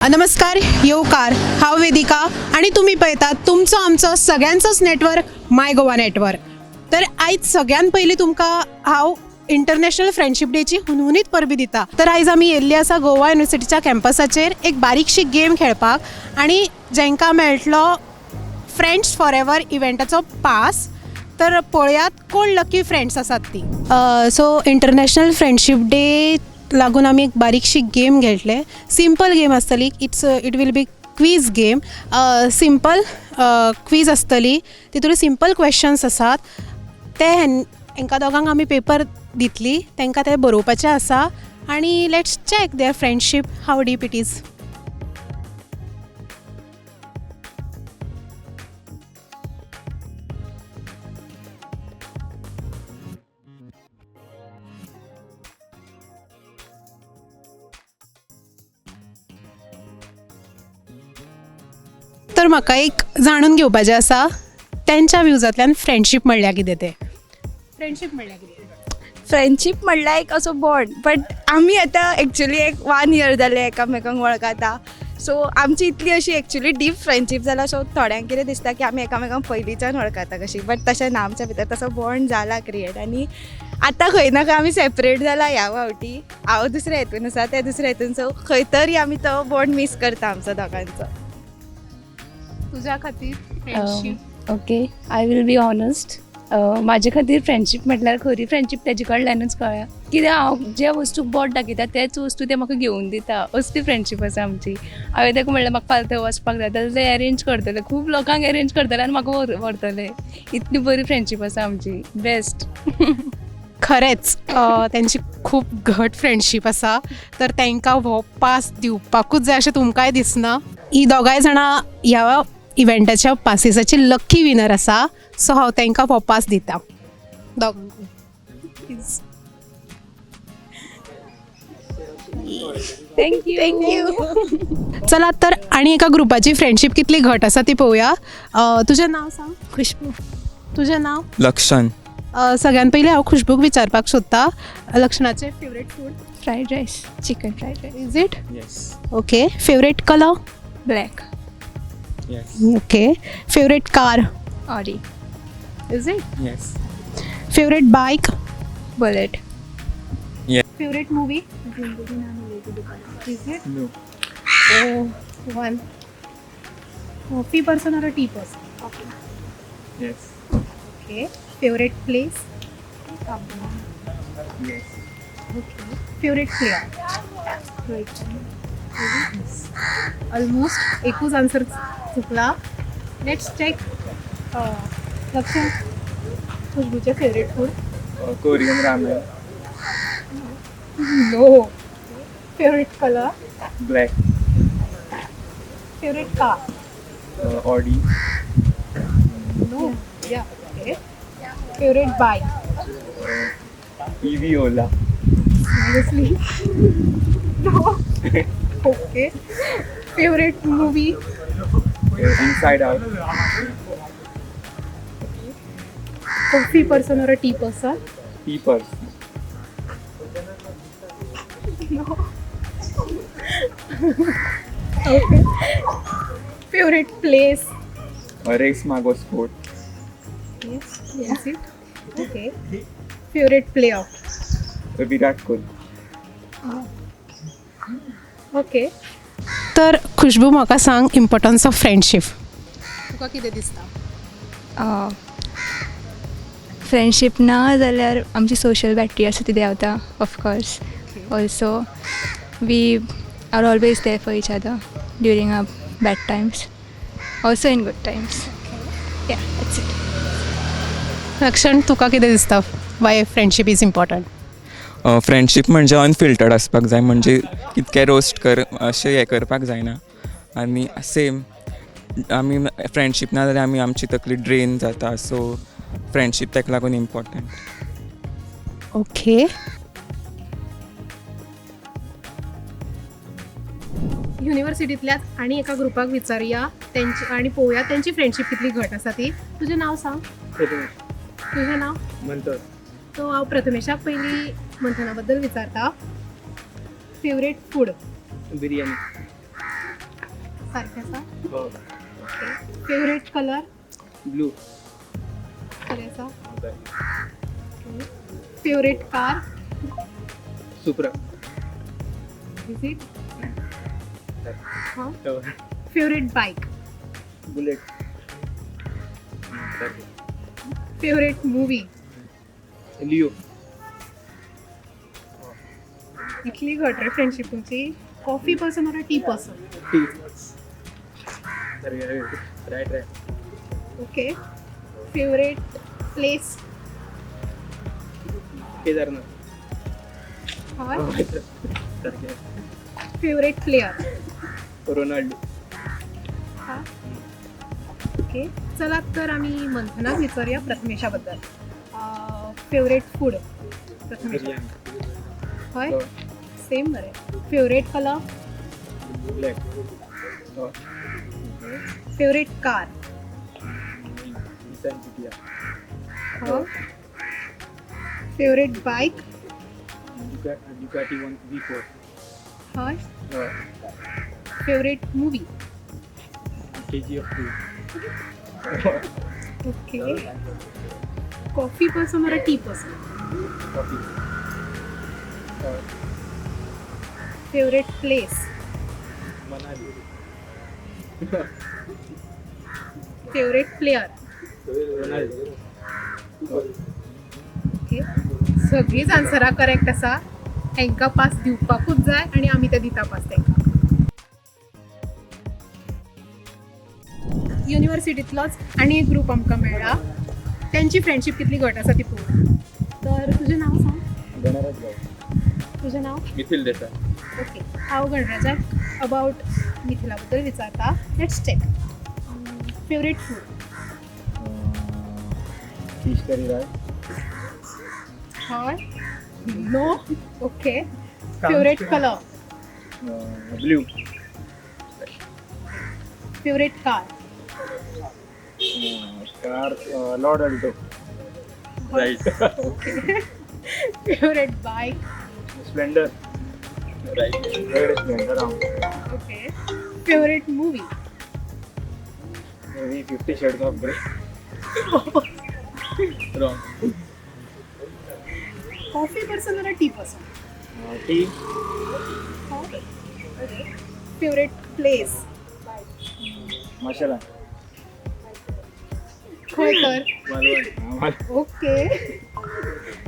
नमस्कार, येवकार. हांव वेदिका आनी तुमी पळयतात तुमचो आमचो सगळ्यांचोच नेटवर्क, माय गोवा नेटवर्क. तर आयज सगळ्यान पयलीं तुमकां हांव इंटरनॅशनल फ्रेंडशीप डेची हुनहुनीत परबी दिता. तर आयज आमी येयल्ली आसा गोवा युनिवर्सिटीच्या कॅम्पसाचेर एक बारीकशी गेम खेळपाक आनी जेंकां मेळटलो फ्रेंड्स फॉर एवर इव्हेंटाचो पास. तर पळयात कोण लकी फ्रेंड्स आसात ती. सो इंटरनॅशनल फ्रेंडशीप डे लागून आमी एक बारीकशी गेम घेतले. सिंपल गेम आसतली. It will be quiz game. Simple quiz आसतली, तितून सिंपल क्वेश्चन्स आसात. ते हेंकां दोगांक आमी पेपर दितली, तांकां ते बरोवपाचे आसा आनी let's check their friendship, how deep it is. तर म्हाका एक जाणून घेवपाचें आसा, तेंच्या व्युजांतल्यान फ्रेंडशीप म्हणल्यार कितें तें. फ्रेंडशीप म्हणल्यार कितें? फ्रेंडशीप म्हणल्यार एक असो बॉन्ड, बट आमी आतां एक्चुली एक वन इयर जालें एकामेकांक वळखता. सो आमची इतली अशी एक्चुली डीप फ्रेंडशीप जाला. सो थोड्यांक कितें दिसता की आमी एकामेकांक पयलींच्यान वळखता कशी, बट तशें ना. आमच्या भितर तसो बॉन्ड जाला क्रिएट आनी आतां खंय ना खंय आमी सेपरेट जाला ह्या फावटी. हांव दुसऱ्या हितून आसा, ते दुसऱ्या हितून. सो खंय तरी आमी तो बॉन्ड मीस करता आमचो दोगांचो. तुज्या खातीर friendship? Okay, I will be honest. म्हाजे खातीर फ्रेंडशीप म्हटल्यार खरी फ्रेंडशीप तेजे कडल्यानूच कळ्ळ्या. कित्याक हांव ज्या वस्तूक बोट दाखयता तेच वस्तू ते म्हाका घेवन दिता, असली फ्रेंडशीप आसा आमची. हांवें ताका म्हणलें म्हाका फाल्यां थंय वचपाक जाय जाल्यार ते एरेंज करतले, खूब लोकांक एरेंज करतले आनी म्हाका व्हरतले. इतली बरी फ्रेंडशीप आसा आमची, बेस्ट. खरेंच तेंची खूब घट फ्रेंडशीप आसा. तर तांकां हो पास दिवपाकूच जाय अशें तुमकांय दिसना? ही दोगांय जाणां ह्या इव्हेंटाच्या पासिसाची लकी विनर आसा. सो हांव तांकां हो पास दिता दोगांकूय. Thank you, thank you. चला तर आनी एका ग्रुपाची फ्रेंडशीप कितली घट आसा ती पळोवया. तुजें नांव सांग. खुशबू. तुजें नांव? लक्षण. सगळ्यान पयलीं हांव खुशबूक विचारपाक सोदता, लक्षणाचें favourite food? Fried rice, chicken fried rice. Is it? Yes. Okay, favourite colour? Black. Yes. Okay, favourite car? Audi. Is it? Yes. Favourite bike? Bullet. Favourite movie? Is it? No. Oh, one. Coffee person or a tea person? Yes. Okay, favourite place? Yes. Okay, favourite player? Almost एकूच answer चुकला. Let's check लक्ष, खुशबूचे favourite food? Korean ramen. No. Favourite colour? Black. Favourite car? Audi. No. Yeah, okay, favourite bike? EV Ola. Seriously? No. Okay. Favorite movie? Inside Out. Coffee person or a tea person? Tea person. No. Okay. Favorite place? Reis Magos Fort. Yes. Yeah. Is it? Okay. Favorite player? Virat Kohli. Okay. तर खुशबू, म्हाका सांग, importance of friendship तुका कितें दिसता? Friendship ना जाल्यार आमची social battery आसा ती देंवता, of course. Also we are always there for each other during our bad times, also in good times. Yeah, that's it. लक्षण, तुका कितें दिसता, why friendship is important? Friendship म्हणजे अनफिल्टर्ड आसपाक जाय, म्हणजे कितकें रोस्ट कर अशें हें करपाक जायना. आनी सेम आमी फ्रेंडशीप ना जाल्यार आमी आमची तकली ड्रेन जाता. सो फ्रेंडशीप ताका लागून इम्पॉर्टंट. ओके, युनिव्हर्सिटींतल्याच आनी एका ग्रुपाक विचारुया तेंची आनी पळोवया तेंची फ्रेंडशीप कितली घट आसा ती. तुजें नांव सांग. तुजें नांव? मंथन. सो हांव प्रथमेशाक पयलीं मंथना बद्दल विचारता. Favourite food? Biryani. सारकें आसा. Favourite colour? ब्लू. बरें आसा. Favourite car? Supra. Is it? हां. Favourite bike? Bullet. Favourite movie? Leo. इतली घट रे फ्रेंडशीप तुमची. Coffee person or tea person? Tea. Right. Okay. Favourite place? Kedarnath. हय. सारकें. Favourite player? Ronaldo. हा, ओके. चलात तर आमी मंथनाक विचारूया प्रथमेशा बद्दल. Favourite food Prathamesh? Biryani. हय, सेम मरे. Favourite colour? Black. Favourite car? Nissan GTR. Favourite bike? Ducati one V4. हय. Favourite movie? KGF 2. Okay. Coffee person or tea person? Coffee. Favourite place? Manali. Favourite player? Ronaldo. Okay, सगळींच आन्सरां correct आसा. हांकां pass दिवपाकूच जाय आनी आमी ते दिता pass तांकां. युनिवर्सिटींतलोच आनी एक ग्रूप आमकां मेळ्ळा. तेंची फ्रेंडशीप कितली घट आसा ती पळोवया. तर तुजें नांव सांग. गणराज गांव. तुजें नांव? मिथिल देसाय. ओके, हांव गणराजाक अबावट मिथिला बद्दल विचारता. Let's check. Favourite food? Fish curry rice. हय, no. Okay. Favourite colour? Blue. Favourite car? Car Lord Alto. Right. Okay. Favourite bike? Splendor. Right, red Splendor. Okay. Favourite movie? Movie 50 Shades of Grey. Wrong. Coffee person or tea person? Tea. Favourite place? Masala. खंय तर? Malvan. Okay.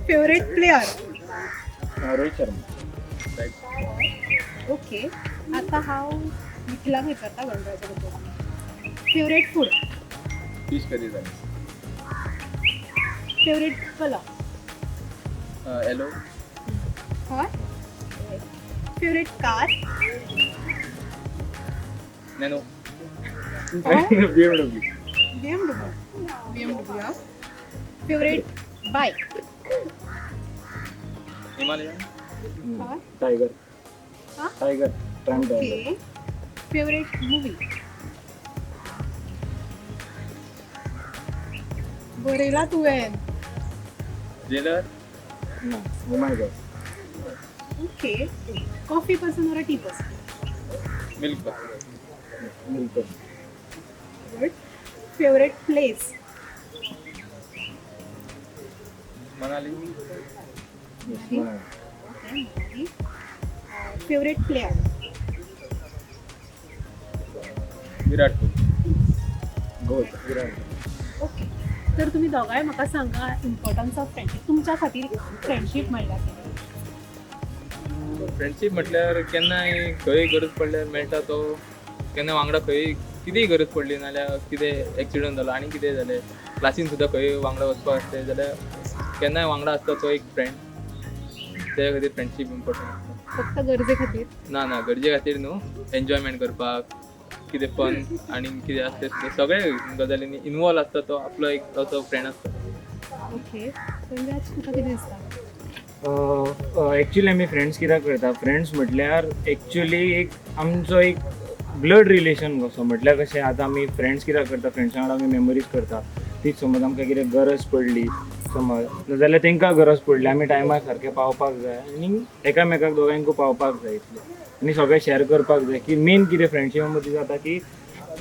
Favourite player? Rohit Sharma. Right. Okay. आतां हांव निखिलाक विचारता गणराजा बद्दल. Favourite food? Fish curry rice. Favourite colour? Yellow. हय. Favourite car? Nano. BMW. BMW. BMW. Favourite bike? Himalayan. हय. Tiger. Huh? Tiger. Triumph Tiger. Okay. Favourite movie? बरयला तुवें. Jailer. No. Oh my God. Okay. Coffee person or tea person? Milk. Milk. Good. Favourite place? Manali. Favourite player? Virat Kohli. Goat Virat. Okay. तर तुमी दोगांय म्हाका सांगा, importance of friendship तुमच्या खातीर, friendship म्हणल्यार कितें? फ्रेंडशीप म्हटल्यार केन्नाय खंय गरज पडल्यार मेळटा तो. केन्ना वांगडा खंय कितेंय गरज पडली नाल्यार कितें एक्सिडंट जालो आनी कितें जालें, क्लासीन सुद्दां खंय वांगडा वचपाक आसलें जाल्यार केन्नाय वांगडा आसता तो एक फ्रेंड. त्या खातीर फ्रेंडशीप इम्पॉर्टंट आसता. फक्त गरजे खातीर? ना ना, गरजे खातीर न्हू, एन्जॉयमेंट करपाक, कितें फन आनी कितें आसता तें सगळे गजालींनी इनवॉल्व आसता तो आपलो एक असो फ्रेंड आसता. ओके, गणराज, तुका कितें दिसता? एक्चुली आमी फ्रेंड्स कित्याक करता? फ्रेंड्स म्हटल्यार एक्चुली एक आमचो एक ब्लड रिलेशन कसो. म्हटल्यार कशें, आतां आमी फ्रेंड्स कित्याक करता? फ्रेंड्सां वांगडा आमी मेमरीज करता. तीच समज आमकां कितें गरज पडली समज, नाजाल्यार तांकां गरज पडली, आमी टायमार सारकें पावपाक जाय आनी एकामेकाक दोगांयकूय पावपाक जाय इतलें. आनी सगळें शॅर करपाक जाय की मेन कितें फ्रेंडशिपा मदीं जाता की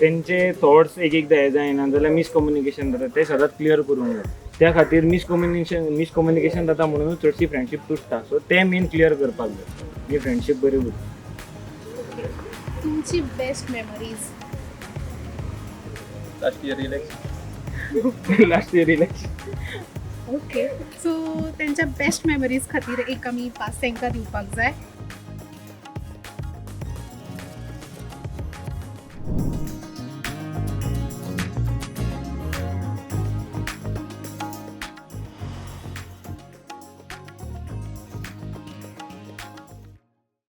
तेंचे थॉट्स एक एकदां हें जायना जाल्यार मिसकम्युनिकेशन जाता, तें सदांच क्लियर करूंक जाय. त्या खातीर मिसकम्युनिकेशन जाता म्हणून चडशी फ्रेंडशीप तुट्टा. सो तें मेन क्लियर करपाक जाय आनी फ्रेंडशीप बरी उरता. तुमची best memories? Last year election. Last year election. Okay, so तेंच्या बेस्ट मेमरीज खातीर एक आमी पास तांकां दिवपाक जाय.